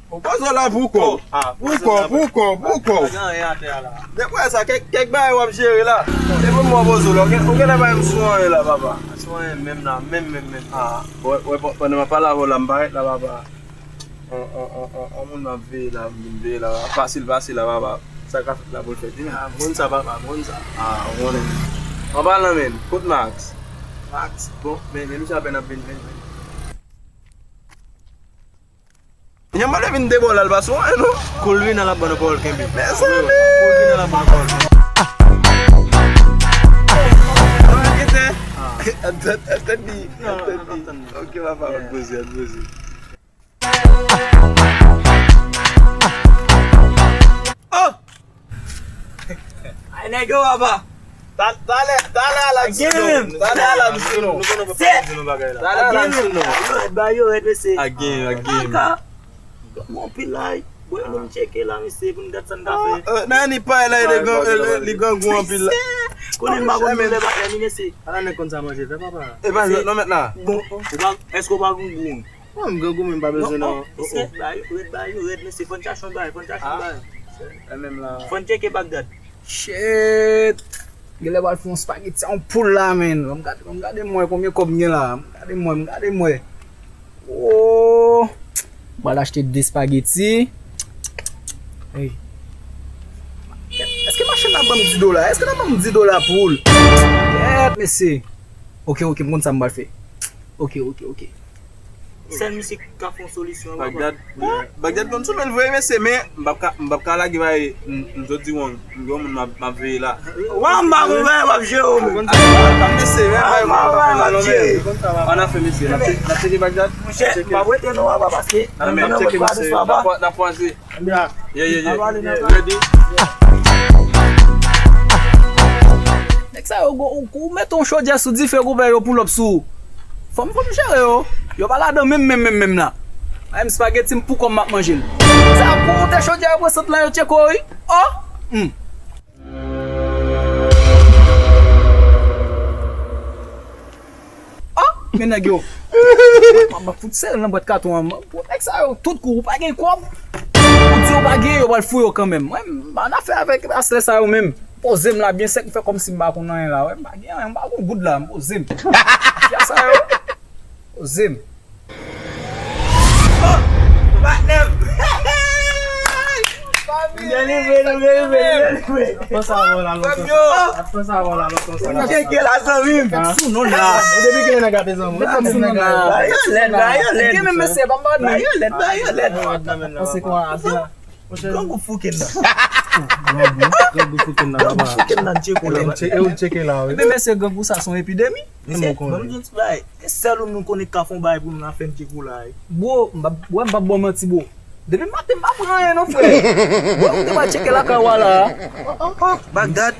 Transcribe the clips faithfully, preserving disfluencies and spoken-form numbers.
Ou poze w la pou kò. Pou kò, pou kò, pou kò. Pa gen anyen atè a la. Depi w wè sa, kèk, kèk bagay w ap jere la. Depi m wè w poze w la, ou gen, ou genlè pa menm sou anyen la, papa. Sou anyen menm la, menm, menm, menm. Ah, wè, wè, pandan m ap pale avè w la, m parèt la, papa. On, on, on, on, on moun m ap veye la, m vin veye la. Fasil, fasil la, papa. Sa ka fèt la pou l fèt. Ah, moun sa, papa, moun sa. Ah, ou konnen. An palan, men, kot Max? Max, bon, men, men misye apèn ap vin, vin, vin. Yon mande vin de bò la, l pa sou anyen, non. Kou l vin, l ap ban nou pawòl kenbe. Mezanmi! Kou l vin, l ap ban nou pawòl kenbe. Kite. Tèt, tèt, tèt li. Tèt li. Ok, papa, ann poze, ann poze. Oh! Ay, nèg yo, papa. Ta-, talè, talè a la di nou. Talè a la di nou. Talè a la di nou. Yo rèd, ba yo rèd, mesye. A game, a game. Bon, anpil la. Bon, nou tcheke la, mesye, pou n gad sa n ka fè. Nan ni pay la, li grangou anpil la. Konnen m pa konn lè batay li, mesye. Ala nèg konn sa manje, fè papa. E pa jwèt non, mèt la. Bon, ou pa, èske ou pa grangou? Non, m grangou, men m pa bezwen non. Rèd ba yo, rèd ba yo, rèd, mesye, fò n chache yon bagay, fò n chache yon bagay. Fò n tcheke Bagdad. Shit! Genlè pral fè yon spageti a yon poul la, men. Ban m gade, ban m gade m wè konbyen kòb m gen la. M gade m wè, m gade m wè. Oh! M pral achte de spageti. Hey. Èske machann nan ban m di dola? Èske nan ban m di dola pou l? Kèt, mesye. Ok, ok, m konn sa m pral fè. Ok, ok, ok. Sèl misye ki ka fè yon solisyon. Bagdad, Bagdad konn sou men l vre, mesye, men m p ap ka, m p ap ka lage bagay, m, m sot di w, m gen yon moun m ap, m ap veye la. Wa, m pa konn bagay w ap jere w, men. Mesye, men bagay w ap jere. Ann afè, mesye, n ap tcheke, n ap tcheke Bagdad. Monchè, m p ap rete non, papa, paske nan men mwen pa dous, papa. N ap kwaze. Yeah, yeah, yeah. Ready? Nèg sa yo, ou, ou mete yon chodyè sou dife, ou fè yo pull up sou ou. Fò m, fò m jere yo. Yo pa ladan menm, menm, menm, menm la. Menm spageti m pou kò m ap manje l. Sa ap gon te chodyè yo pran sant lan yo tcheke w wi. Oh! Hmm. Oh! Men nèg yo. M ap fout sere nan bwat katon an. Bon, nèg sa yo, tout kou, ou pa gen kòb. Ou di ou pa gen, yo pral fouye w kanmenm. Mwen, m pa nan afè avèk aslè sa yo menm. Poze m la byen sèk, m fè kòmsi m pa konn anyen la. Wè, m pa gen anyen, m pa gon goud la, m poze m. Fè sa yo. Poze m. Oh! Patnè m! Nou delivre, nou delivre, nou delivre. Pran sa avè w la lontan sa. Pran sa avè w la lontan sa. Ou tcheke la, zanmi m. Sou non la. Ou depi kilè nèg ap bezwen mwen? Mwen sou non la. Ba yo lèd, ba yo lèd. Gen menm mesye, pa m pa di. Ba yo lèd, ba yo lèd. Panse kwa a di la. Grangou fouke m nan. Grangou, grangou fouke m nan. Grangou fouke m nan, tcheke w la. E ou tcheke la, wi. Ebyen, mesye, grangou sa se yon epidemi. Mesye, ban m di yon ti bagay. E sèl ou nou konnen k ka fè yon bagay pou nou nan fè n tcheke w la, wi. Bro, m p ap, wè, m p ap ba w manti, bro. Depi maten, m pa pran anyen non, frè. Bro, ou te pral tcheke lakay ou a la. Bagdad.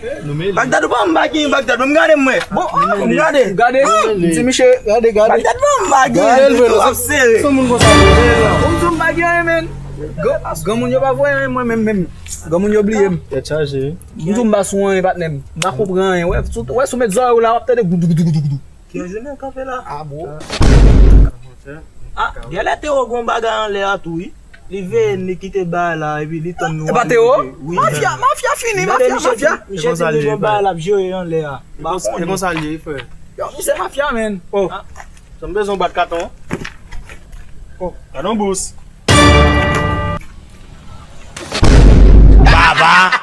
Bagdad, ou pa m bagay, Bagdad, ban m gade m wè. Bon, ah, ban m gade. Gade, m di misye, gade, gade. Bagdad, ban m bagay. Gade l vre, non. Ap sere. Se moun konsa, vre, non. Ou m di w m bagay anyen, men. Gran, granmoun yo pa voye anyen mwen menm, menm. Granmoun yo bliye m. Tèt chaje. M di w m pa sou anyen, patnè m. M pa konprann anyen. Wè, sou, wè, sou met zòrèy ou la, w ap tande goudougoudougoudou. Ki jounen w kanpe la? Ah, bon. Ah, genlè Tero gon bagay anlè a tou, wi. Li veye n, li kite bagay la, epi li tann nou. E pa Tero? Wi. Mafya, mafya fini, mafya, mafya. Misye fin gen yon bagay l ap jere anlè a. E konsa l ye, frè. Yo, misye mafya, menn. Oh. Sa m bezwen bat katon. Oh, katon bous. Baba,